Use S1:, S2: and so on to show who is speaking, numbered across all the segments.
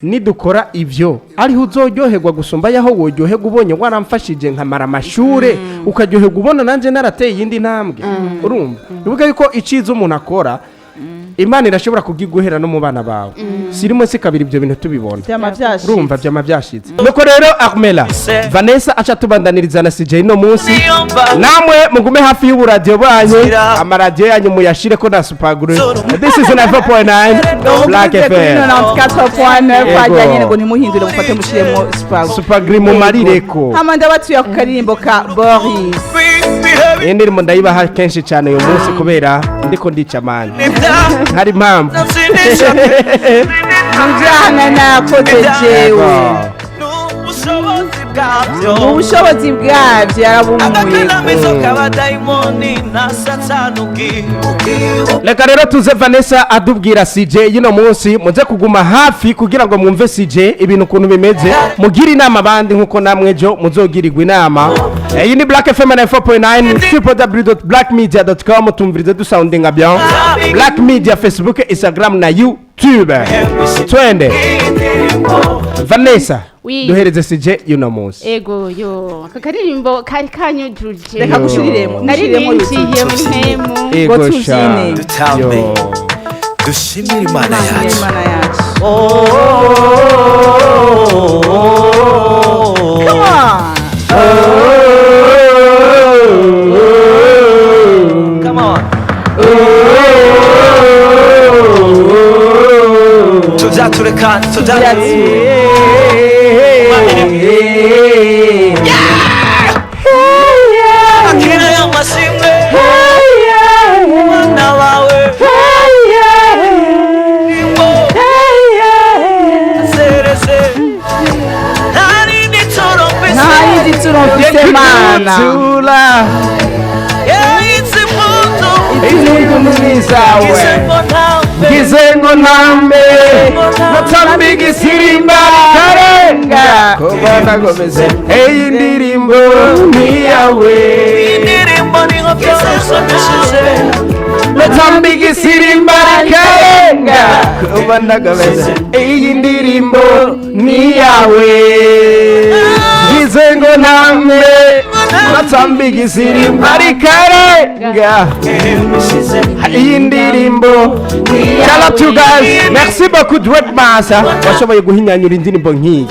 S1: Nidukora ivyo, ariho uzoryoherwa gusumba yaho woryoherwa ubonye waramfashije nkamara amashure, ukaryoherwa ubona nanjye narateye iyindi ntambwe. Urumva, bivuga yuko iciza umuntu akora, Imana irashobora kugiguhera no mu bana bawe. Si rimwe, si kabiri, ibyo bintu tubibona.
S2: Vyama vyashitse.
S1: Urumva, vyama vyashitse. Nuko rero Armela Vanessa aca tubandaniriza na CJ no munsi. Namwe mugume hafi y'uburadiyo bwanyu, amaradiyo yanyu muyashire ko na Super Glue. This is 94.9 Black
S2: Kuri
S1: FM.
S2: 94.9.
S1: Yego.
S2: Hajya nyene ngo ntimuhindure, mufate mushiremo Super
S1: Super Glue mumarireko.
S2: Hama ndabatuye ku karirimbo ka Boris.
S1: Iyi ndirimbo ndayibaha kenshi cyane uyu munsi kubera ndiko ndica amani, hari impamvu.
S2: Ibyaha nakoze jewe, mu bushobozi bwabyo yarabunkuye.
S1: Reka rero tuze Vanessa adubwira CJ y'ino munsi. Muze kuguma hafi kugira ngo mwumve CJ ibintu ukuntu bimeze, mugire inama abandi nkuko namwe ejo muzogirirwa inama. Iyi ni Black FM 94.9, www.blackmedia.com. Tumvirize dusoundinga bien. Black Media, Facebook, Instagram na YouTube. Twende Vanessa.
S3: Oui.
S1: Duhereze CJ y'uno munsi.
S3: Ego yo, aka karirimbo kari kanyujuje.
S2: Reka gushiriremo.
S3: Nari
S2: Gushiremo.
S3: ninjiye mu mpemu.
S1: Ego.
S2: Ngo
S1: Sha.
S2: tubyine.
S4: Dutambe.
S1: Yo.
S4: Dushimire Imana yacu.
S2: Imana yacu. Come on.
S4: Come on. Tuzatureka tuzature. Akira y'amashimwe, umwana wawe serese nta rindi turo mfise.
S2: Nta yindi turo mfise, Mana.
S1: Tula.
S4: Yahitse impundu.
S1: Izindi zawe.
S4: Ngize ngo ntambe.
S1: Ngize ngo ntambe, natamba igisirimba karenga kuba nagomeze. Iyi ndirimbo ni iyawe.
S4: Indirimbo niho byose bishize.
S1: Natamba igisirimba karenga kuba nagomeze. Iyi ndirimbo ni iyawe. Ngize ngo ntambe, natamba igisirimba karenga. Iyi ndirimbo. Shout out to you guys. Merci beaucoup, Dread Master, washoboye guhinyanyura indirimbo nk'iyi.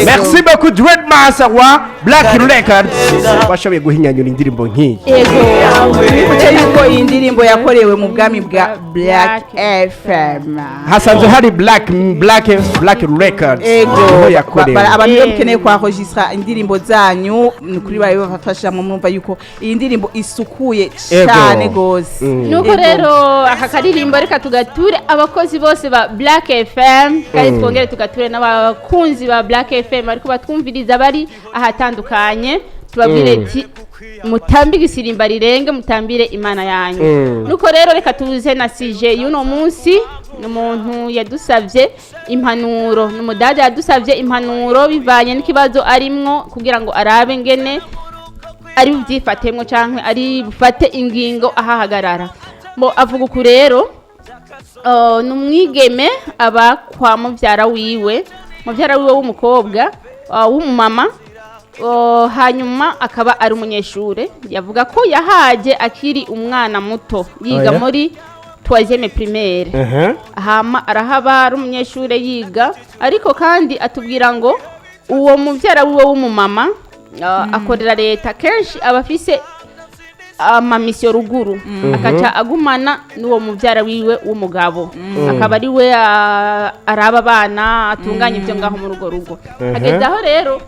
S1: Merci beaucoup, Dread Master wa Black Records, washoboye guhinyanyura indirimbo nk'iyi.
S3: Ego.
S2: Twibutse yuko iyi ndirimbo yakorewe mu bwami bwa Black FM.
S1: Hasanzwe hari Black Records.
S2: Ego.
S1: Niho yakorewe.
S2: Abantu iyo mukeneye kwaregistra indirimbo zanyu, ni kuri bayo bafasha. Mwumva yuko iyi ndirimbo isukuye
S1: Ego.
S2: cyane gose.
S3: Nuko
S2: Ego.
S3: rero aka karirimbo reka tugature abakozi bose ba Black FM, kandi twongere tugature n'abakunzi ba Black FM ariko batwumviriza bari ahatandukanye. Tubabwire ati mutambe igisirimba rirenge, mutambire Imana yanyu. Nuko rero reka tuze na CJ y'uno munsi. Ni umuntu yadusabye impanuro, ni umudada yadusabye impanuro bivanye n'ikibazo arimwo, kugira ngo arabe ngene ari bubyifatemo cyangwa ari bufate ingingo ahahagarara. Mo avuga uku rero, ni umwigeme aba kwa mubyara wiwe, mubyara wiwe w'umukobwa, w'umumama, hanyuma akaba ari umunyeshure. Yavuga ko yahaje akiri umwana muto, yiga
S1: Oya.
S3: muri troisième primaire. Hama arahaba ari umunyeshure yiga, ariko kandi atubwira ngo uwo mubyara wiwe w'umumama akorera leta, kenshi aba afise amamisiyo ruguru, akaca agumana n'uwo mubyara wiwe w'umugabo, akaba ari we araba abana, atunganya ibyo ngaho muri urwo rugo. Hageze aho rero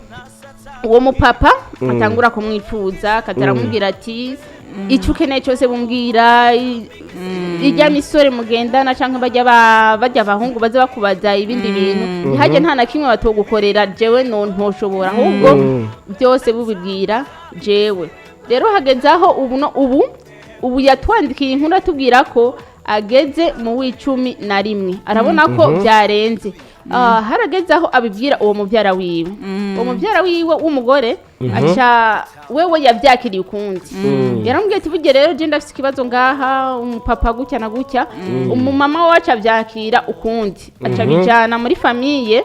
S3: uwo mupapa atangura kumwifuza, akaza aramubwira ati icyo ukeneye cyose bumbwira, ijya misore mugendana cyangwa bajya bajya abahungu baza bakubaza ibindi bintu, ntihajye nta na kimwe batogukorera, jewe no ntoshobora, ahubwo byose bubibwira jewe. Rero hageze aho ubu no ubu yatwandikiye inkuru atubwira ko ageze mu w'11, arabona ko byarenze. Harageze aho abibwira uwo muvyara wiwe, uwo muvyara wiwe w'umugore aca wewe yavyakiriye ukundi. Yaramubwiye ati: "Burya rero je ndafise ikibazo ngaha, umupapa gutya na gutya." Umumama wacu avyakira ukundi, aca bijana muri famille.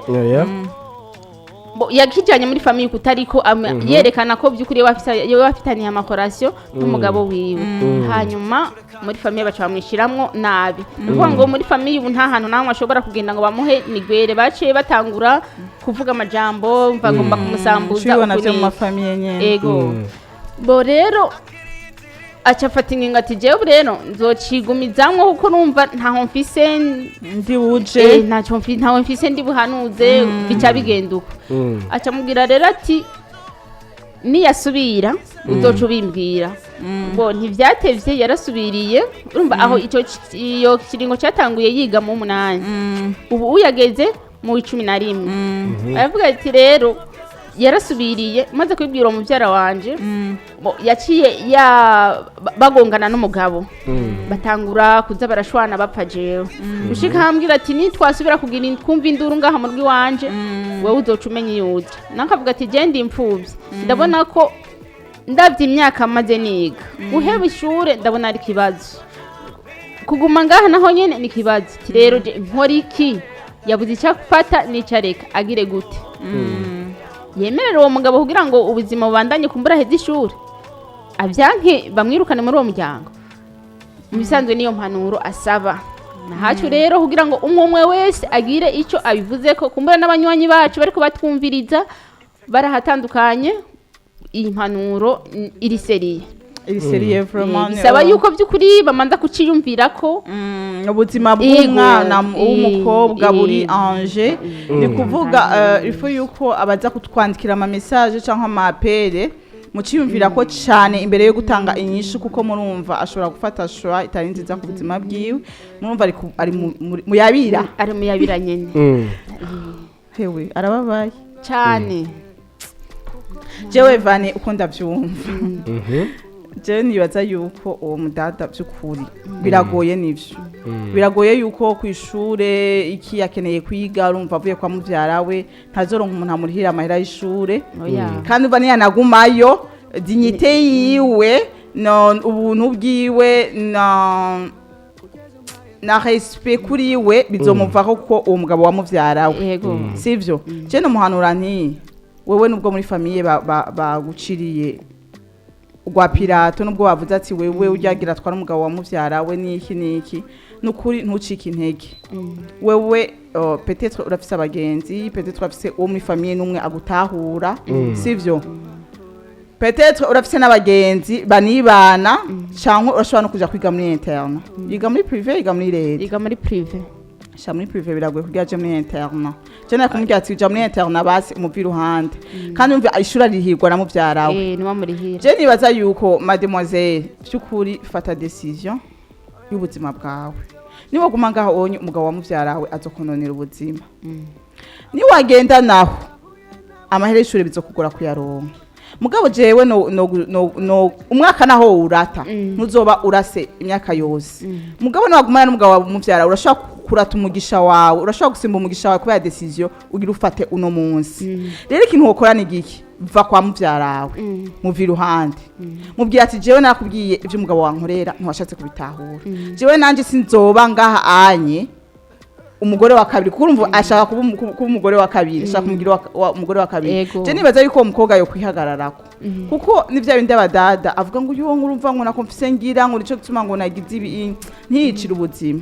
S3: Yakijanye muri famille kutariko yerekana ko by'ukuri yewe bafitaniye ama relation n'umugabo wiwe. Hanyuma muri famille baca bamwishiramwo nabi. Ni ukuvuga ngo muri famille ubu nta hantu namwe ashobora kugenda ngo bamuhe nigwere. Baciye batangura kuvuga amajambo, bagomba kumusambuza.
S2: Tubibona
S3: uku
S2: byo mu
S3: n'iki.
S2: ma famille nyene.
S3: Ego, bo rero aca afata ingingo ati: "Jewe rero nzocigumizamwo kuko numva ntaho mfise
S2: ndi buje."
S3: Ntacyo ntaho mfise ndi buhanuze." Bica bigenda uko. Aca amubwira rero ati: "Niyasubira uzoca ubimbwira." Ngo ntivyatevye yarasubiriye. Urumva aho ico iyo kiringo cyatanguye yiga mu 8, ubu uyageze mu 11. Aravuga ati: "Rero yarasubiriye, maze kubibwira uwo muvyara wanje." Bo, yaciye ya bagongana n'umugabo, batangura kuza barashwana bapfa jewe. Gushika hambwira ati: "Nitwasubira kugira twumva induru ngaha mu rugo iwanje, wewe uzoca umenya iyo uja." Nawe akavuga ati: "Je ndi imfuvyi, ndabona ko ndavye imyaka maze niga, guheba ishure ndabona ari ikibazo, kuguma ngaha naho nyene ni ikibazo." Ati: "Rero je nkora iki?" Yabuze icyo afata n'icyo areka. Agire gute? Yemerera uwo mugabo kugira ngo ubuzima bubandanye, kumbura aheze ishuri, abyanke bamwirukane muri uwo muryango? Mu bisanzwe niyo mpanuro asaba nahacu rero, kugira ngo umwe umwe wese agire icyo abivuze ko kumbura n'abanywanyi bacu bariko batwumviriza barahatandukanye. Iyi mpanuro iri sérieux.
S2: Iri sérieux vraiment.
S3: Bisaba yuko by'ukuri bamanza kuciyumvira ko
S2: Ubuzima
S3: Ego,
S2: bw'umwana w'umukobwa buri en jeu. Ni kuvuga ifu yuko abaza kutwandikira ama message cyangwa ama appel, muciyumvira ko cyane imbere yo gutanga inyishu, kuko murumva ashobora gufata choix itari nziza ku buzima bwiwe. Murumva ari muyabira.
S3: Ari muyabira nyene.
S2: Hewe, arababaye.
S3: Cane.
S2: Jewe vane uko ndavyumva, jewe nibaza yuko uwo mudada by'ukuri biragoye. Nivyo, biragoye yuko ku ishure iki akeneye kwiga. Urumva avuye kwa muvyara we, ntazoronka umuntu amurihira amahera y'ishure.
S3: Oya.
S2: Kandi uva niyanagumayo, dignité yiwe no ubuntu bwiwe na respect kuri we bizomuvaho, kuko uwo mugabo wa muvyara we. Sivyo? Je nomuhanura nti: wewe nubwo muri famille baguciriye rwa pirato, nubwo bavuze ati wewe uryagira twara umugabo wa muvyara we niki niki, nukuri ntucike intege. Wewe peut-être urafise abagenzi, peut-être urafise uwo muri famille n'umwe agutahura, sivyo? Peut-être urafise n'abagenzi banibana, cyangwa urashobora no kuja kwiga muri interne. Yiga muri privé, yiga muri leta?
S3: Yiga muri privé.
S2: Sha, muri privé biragoye kugira aje muri interne. Je nakumubwira ati: "Uja muri interne basi umuvi iruhande." Kandi umva, ishuri arihirwa na muvyara we.
S3: Niwe amurihira.
S2: Je nibaza yuko mademoiselle, by'ukuri fata décision y'ubuzima bwawe. Niba guma ngaho onye, umugabo wa muvyara we azokononera ubuzima. Niwagenda naho, amahera y'ishuri bizokugora kuyaronka. Mugabo jewe no umwaka naho urata, ntuzoba urase imyaka yose. Mugabo niwagumana n'umugabo wa muvyara, urashobora kurata umugisha wawe, urashobora gusimba umugisha wawe kubera décision ugira ufate uno munsi. Rero ikintu wokora ni giki? Va kwa muvyara wawe, muva iruhande, mubwira ati: "Jewe nakubwiye ibyo umugabo wankorera, ntiwashatse kubitahura. Jewe nanje sinzoba ngaha anye umugore wa kabiri." Kuko urumva ashaka kuba umugore wa kabiri, ashaka kumugira umugore wa kabiri. Je nibaza yuko uwo mukobwa yo kwihagararako, kuko ni bya bindi abadada avuga ngo yo ngurumva ngo nako mfise ngira ngo nico gituma ngo nagize ibi. Ntiyicire ubuzima.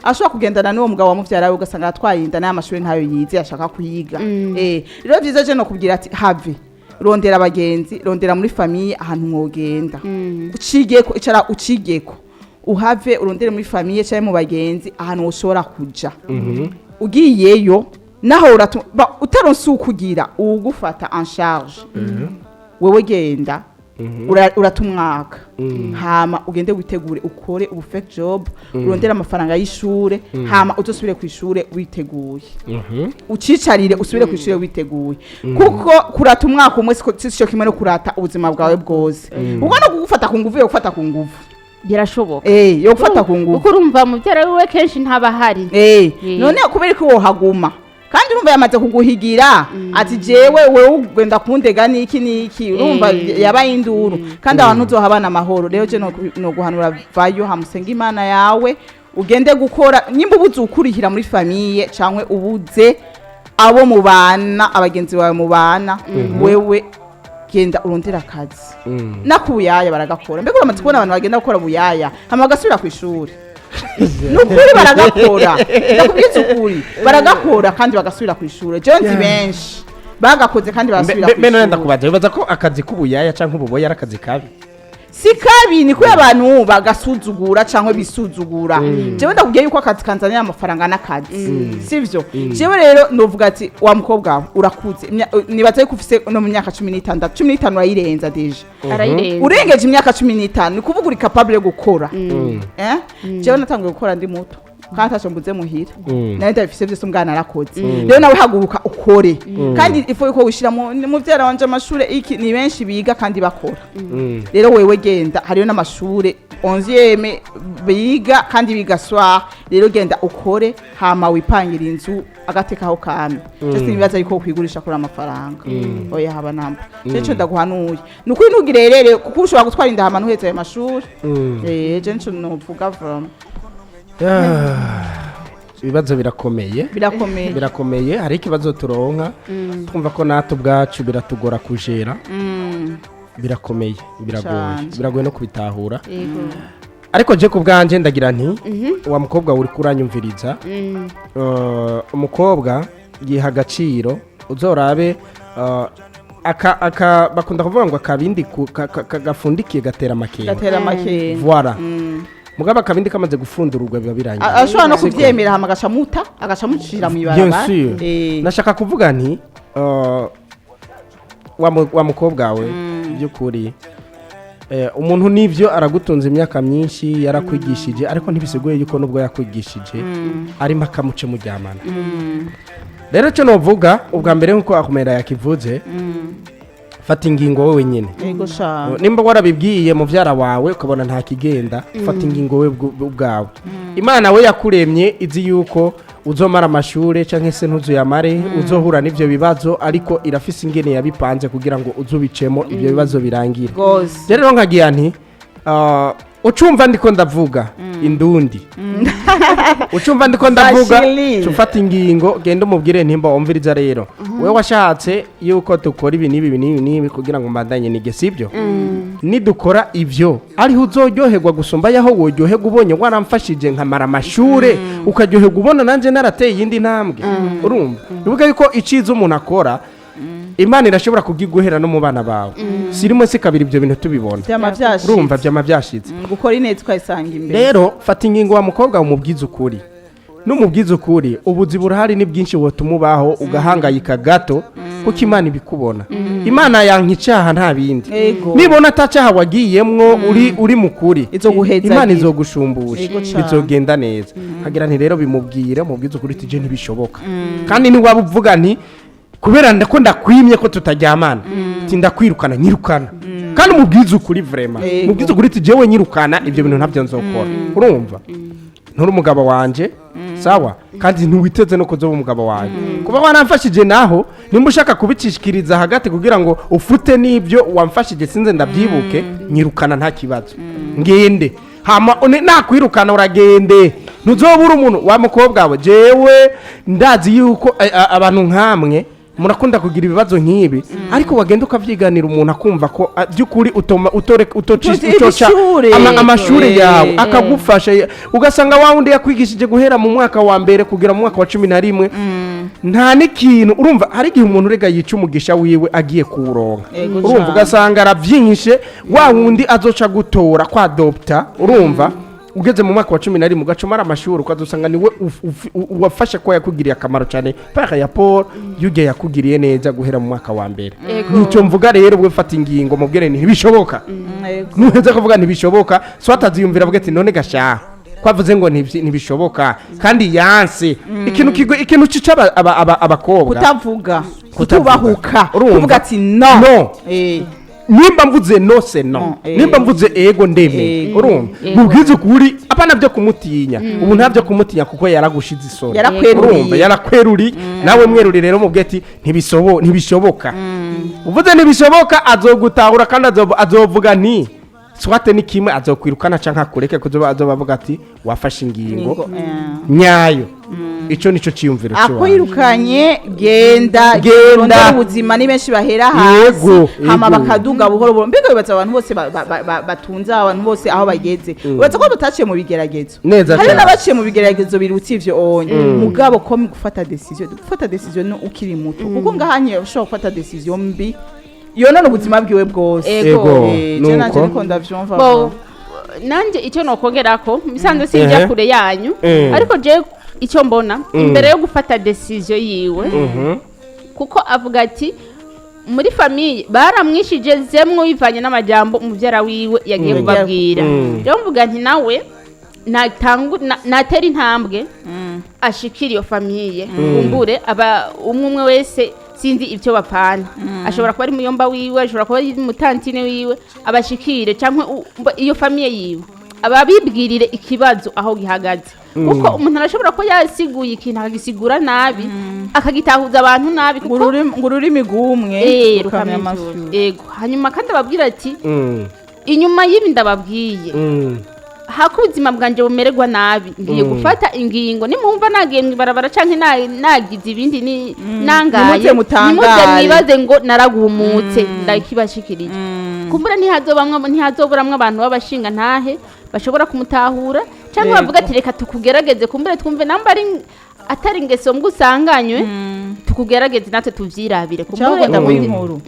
S2: Ashobora kugendana n'uwo mugabo wamuvyara we, ugasanga aratwaye inda, n'aya mashuri ntayo yize ashaka kuyiga. Rero vyiza je no kubwira ati: "Have, rondera abagenzi, rondera muri famille ahantu mwogenda, ucigeko, icara ucigeko, uhave urondere muri famille cyangwa mu bagenzi ahantu ushobora kuja." Ugiyeyo naho utaronse ukugira uwugufata en charge, wewe genda urata umwaka, hama ugende witegure, ukore ubu fake job, urondere amafaranga y'ishure, hama uzosubire ku ishure witeguye, ucicarire usubire ku ishure witeguye. Kuko kurata umwaka umwe siko sico kimwe no kurata ubuzima bwawe bwose, kuko no kugufata ku nguvu yo gufata ku nguvu.
S3: Birashoboka.
S2: Eh, yo gufata ku nguvu.
S3: Kuko urumva mubyara wiwe kenshi ntaba ahari.
S2: Eh, none kubera ko wohaguma kandi urumva yamaze kuguhigira ati jewe wewe ugenda kundega niki niki, urumva yabaye induru kandi abantu uzohabana amahoro. Rero je no guhanura, vayo hamusenga Imana yawe, ugende gukora. Nyimba ubuze ukurihira muri famille canke ubuze abo mubana, abagenzi bawe mubana, wewe genda urondera akazi. Nakubuyaya baragakora. Mbega uramaze kubona abantu bagenda gukora buyaya hama bagasubira ku ishuri? Ni ukuri baragakora, ndakubwiza ukuri, baragakora kandi bagasubira ku ishuri. Jewe nzi benshi bagakoze kandi barasubira ku
S1: Mbe none
S2: ishuri.
S1: Ndakubaza, wibaza ko akazi k'ubuyaya canke ububoya ari akazi kabi?
S2: Si kabi, ni kubera abantu bagasuzugura cyangwa bisuzugura. Jewe ndakubwiye yuko akazi kanzanira amafaranga n'akazi, sivyo? Jewe rero novuga ati wa mukobwa we, urakuze. Nibaza yuko ufise no mu myaka 16, 15 urayirenza déjà.
S3: Arayirenza.
S2: Urengeje imyaka 15, ni kuvuga uri capable yo gukora. Eh, jewe natanguye gukora ndi muto kandi ataco mbuze muhira. Nari ndabifise vyose, umwana arakoze. Rero nawe haguruka ukore, kandi ifu yuko wishiramo ni muvyara wanje amashure iki, ni benshi biga kandi bakora. Rero wewe genda, hariyo n'amashure onzième biga kandi biga soir. Rero genda ukore, hama wipangira inzu agatekaho kame. Just nibaza yuko kwigurisha kuri amafaranga, oya, haba namba. Je ndaguhanuye ni ukuri, ntugirerere kuko ushobora gutwara inda hama ntuheze ayo mashuri. Eh, je nico novuga vraiment.
S1: Ibibazo birakomeye.
S2: Birakomeye.
S1: Birakomeye. Hari ikibazo turonka twumva ko natwe ubwacu biratugora kujera. Birakomeye, biragoye.
S2: Cane.
S1: Biragoye no kubitahura.
S3: Yego.
S1: Ariko je ku bwanje ndagira nti wa mukobwa uri kuranyumviriza, umukobwa yiha agaciro. Uzorabe, aka bakunda kuvuga ngo akabindi gafundikiye gatera amakenga.
S2: Gatera amakenga.
S1: Voilà. Mugabo akabindi kamaze gufundururwa biba birangiye.
S2: Ashobora no kuvyemera hama agaca muta, agaca mucira
S1: Bien
S2: mw'ibarabara.
S1: sûr. Nashaka kuvuga nti wa mukobwa we, by'ukuri, umuntu nivyo aragutunze imyaka myinshi, yarakwigishije, ariko ntibisiguye yuko nubwo yakwigishije arimo akamuce muryamana. Rero cyo novuga ubwa mbere, nkuko akumera yakivuze, fata ingingo wowe wenyine.
S2: Yego sha.
S1: Nimba warabibwiye muvyara wawe ukabona nta kigenda, fata ingingo we ubwawe. Imana we yakuremye izi yuko uzomara amashure canke se ntuzuyamare, uzohura n'ivyo bibazo, ariko irafise ingene yabipanze kugira ngo uzubicemo ivyo bibazo birangire.
S2: Gose.
S1: Rero nkagira nti ucumva ndiko ndavuga indundi, ucumva ndiko ndavuga,
S2: Fashili.
S1: ufata ingingo, genda umubwire ntimba wumviriza. Rero wewe washatse yuko dukora ibi n'ibi, ibi n'ibi n'ibi kugira ngo mbandanye nige, sibyo? Nidukora ivyo ariho uzoryoherwa gusumba yaho woryoherwa ubonye waramfashije nkamara amashure, ukaryoherwa ubona nanjye narateye iyindi ntambwe. Urumva, bivuga yuko iciza umuntu akora Imana irashobora kugiguhera no mu bana bawe, si rimwe si kabiri ibyo bintu tubibona.
S2: Vyama vyashitse.
S1: Urumva, vyama vyashitse.
S2: Gukora ineza ukayisanga imbere.
S1: Rero fata ingingo wa mukobwa, umubwize ukuri. N'umubwize ukuri, ubuzi burahari ni bwinshi wotuma ubaho ugahangayika gato, kuko Imana ibikubona. Imana yanka icyaha, nta bindi. Nibona atacyaha wagiyemwo, uri mukuri,
S2: Izoguhezagira.
S1: Imana izogushumbusha.
S2: Ego cane.
S1: Bizogenda neza. Hagira nti rero bimubwire, umubwize ukuri tije ntibishoboka. Kandi niwaba uvuga nti kubera ndako ndakwimye ko tutaryamana, ati ndakwirukana, nyirukana. Kandi umubwize ukuri vraiment. Mubwize ukuri ati jewe nyirukana, ibyo bintu ntabyo nzokora. Urumva, nturi umugabo wanje, sawa? Kandi ntiwiteze no kuzoba umugabo wanjye kuba waramfashije. Naho nimba ushaka kubicishikiriza hagati kugira ngo ufute n'ibyo wamfashije sinze ndabyibuke, nyirukana nta kibazo, ngende. Hama nakwirukana uragende, ntuzobura umuntu. Wa mukobwa we, jewe ndazi yuko abantu nkamwe murakunda kugira ibibazo nk'ibi, ariko wagenda ukavyiganira umuntu akumva ko by'ukuri utoma utore
S2: Tuzi
S1: utoca
S2: ibishure.
S1: amashure yawe, akagufasha, ugasanga wa wundi yakwigishije guhera mu mwaka wa mbere kugera mu mwaka wa 11 nta n'ikintu. Urumva, hari igihe umuntu urega yica umugisha wiwe agiye kuwuronka. Urumva, ugasanga arabyinshe wa wundi azoca gutora kwadopta. Urumva, ugeze mu mwaka wa 11 ugacumara amashuri, ukazusanga niwe wafashe ko yakugiriye akamaro cyane paka ya Paul yuge yakugiriye neza guhera mu mwaka wa mbere. Nicyo mvuga rero, we fata ingingo, mubwire nti ntibishoboka. Nuheza kuvuga ntibishoboka, so ataziyumvira avuga ati none gashaha kwavuze ngo ntibishoboka kandi yanse ikintu ikintu cica abakobwa.
S2: Kutavuga.
S1: Kutavuga.
S2: Kutubahuka.
S1: Urumva?
S2: Kuvuga ati no.
S1: No. Nimba mvuze no, c'est no. Nimba mvuze ego, ndemeye. Urumva? Mubwize ukuri, apana byo kumutinya. Ubu nta byo kumutinya kuko yaragushize isoni.
S2: Yarakweruriye.
S1: Urumva, yarakweruriye. Nawe mweruri rero, mubwiye ati ntibishoboka. Uvuze ntibishoboka, azogutahura kandi azovuga nti swate ni kimwe azokwirukana canke akureke, kuzoba azoba avuga ati wafashe ingingo
S2: Ingingo,
S1: nyayo. Ico nico ciyumviro ciwanje.
S2: Akwirukanye, genda.
S1: Genda.
S2: Rondera ubuzima, ni benshi bahera hasi hama bakaduga buhoro buhoro. Mbega wibaza abantu bose batunze, abantu bose aho bageze, wibaza ko bataciye mu bigeragezo?
S1: Neza
S2: Hari
S1: cane.
S2: n'abaciye mu bigeragezo biruta ivyo onye. Mugabo ko mu gufata décision, gufata décision ni ukiri muto, kuko ngahanye ushobora gufata décision mbi yonona ubuzima bwiwe bwose. Je nanje
S1: Nuko.
S2: niko ndavyumva.
S3: Bo, nanjye icyo nokongerako, bisanzwe sinjya kure yanyu, ariko je icyo mbona imbere yo gufata décision yiwe, kuko avuga ati muri famille baramwishije zemwe bivanye n'amajambo umubyara wiwe yagiye kubabwira. Rero mvuga nti nawe natera intambwe ashikira iyo famille, kumbure aba umwe umwe wese, sinzi ibyo bapfana, ashobora kuba ari muyomba wiwe, ashobora kuba ari mutantine wiwe, abashikire cyangwa iyo famille yiwe ababibwirire ikibazo aho gihagaze, kuko umuntu arashobora kuba yasiguye ikintu akagisigura nabi, akagitahuza abantu nabi,
S2: ngo
S3: kuko
S2: ngo ururimi rw'umwe rukamya
S3: rukamya
S2: amashyushyu.
S3: Yego, hanyuma kandi ababwira ati inyuma y'ibi ndababwiye, hako ubuzima bwanjye bumererwa nabi, ngiye gufata ingingo. Nimumva nagiye mw'ibarabara canke nagize ibindi nangaye,
S2: Nimuze mutangare.
S3: nimuze mwibaze ngo naragumutse, ndakibashikirije. Kumbura ntihazoburamwo abantu b'abashinga ntahe bashobora kumutahura canke bavuga ati reka tukugerageze, kumbure twumve namba ari atari ingeso mbwa usanganywe, tukugerageze natwe tuvyirabire.
S2: Cyangwa
S3: Kumbure
S2: ndamuha inkuru.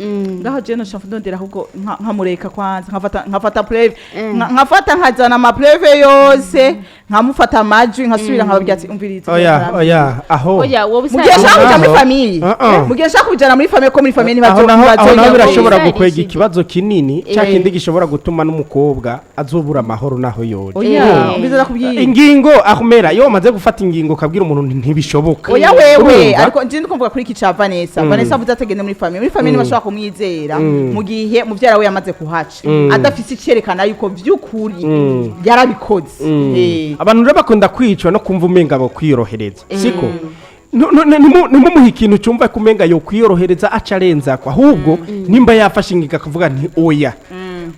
S2: Ngaho je noca ndondera ahubwo nkamureka kwanza, nkafata preuve, nkafata nkazana ama preuves yose, nkamufata amajwi, nkasubira nkababwira ati umviriza.
S1: Oya, oya, aho
S3: Oya, wowe
S2: Mu gihe nshaka kuja muri
S1: Aho.
S2: famille, mu gihe nshaka kubijana muri famille, ko muri famille
S1: aho naho aho naho
S2: ntibazo
S1: birashobora
S3: Bizari
S1: gukwega
S3: iki?
S1: ikibazo kinini cya kindi gishobora gutuma n'umukobwa azobura amahoro naho yoje.
S2: Oya, umviriza, ndakubwiye.
S1: Ingingo ahumera iyo wamaze gufata ingingo ukabwira umuntu nti ntibishoboka.
S2: Oya wewe.
S1: Urumva?
S2: Ariko nje ndikumvuga kuri iki ca Vanessa. Vanessa avuze atagende muri famille, muri famille ntibashobora kumwizera mu gihe muvyara we yamaze kuhaca adafise icerekana yuko vy'ukuri yarabikoze.
S1: Abantu rero bakunda kwicwa no kumva umenga bo kwiyorohereza, siko? Ntimumuhe ikintu cyumva ko umenga yo kwiyorohereza aca arenzako. Ahubwo nimba yafashe ingingo akavuga nti oya,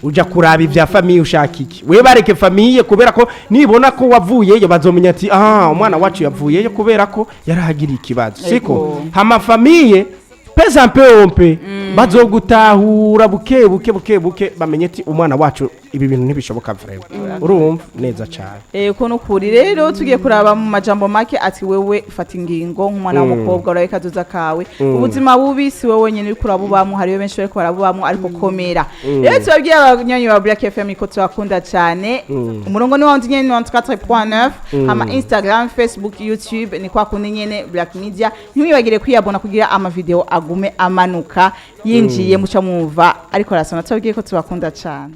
S1: uja kuraba ibya famille, ushaka iki we? Bareke famille, kubera ko nibona ko wavuyeyo bazomenya ati ah, umwana wacu yavuyeyo kubera ko yarahagiriye ikibazo, siko? Hama famille pesa mpe ompe bazogutahura buke buke buke buke, bamenye ati umwana wacu ibi bintu ntibishoboka vraiment. Urumva neza cyane.
S2: Ko nukuri rero tugiye kuraba mu majambo make ati wewe fata ingingo nk'umwana w'umukobwa, urabe kazoza kawe. Ubuzima bubi si wowe wenyine uriko urabubamwo, hariyo benshi bariko barabubamwo, ariko komera. Rero tubabwiye abanywanyi ba Black FM ko tubakunda cyane. Umurongo ni wawundi nyene, 94.9. Hama Instagram, Facebook, YouTube ni kwa kundi nyene, Black Media. Ntimwibagire kwiyabona kugira amavideo agume amanuka yinjiye, muca mwumva ariko arasona. Tubabwiye ko tubakunda cyane.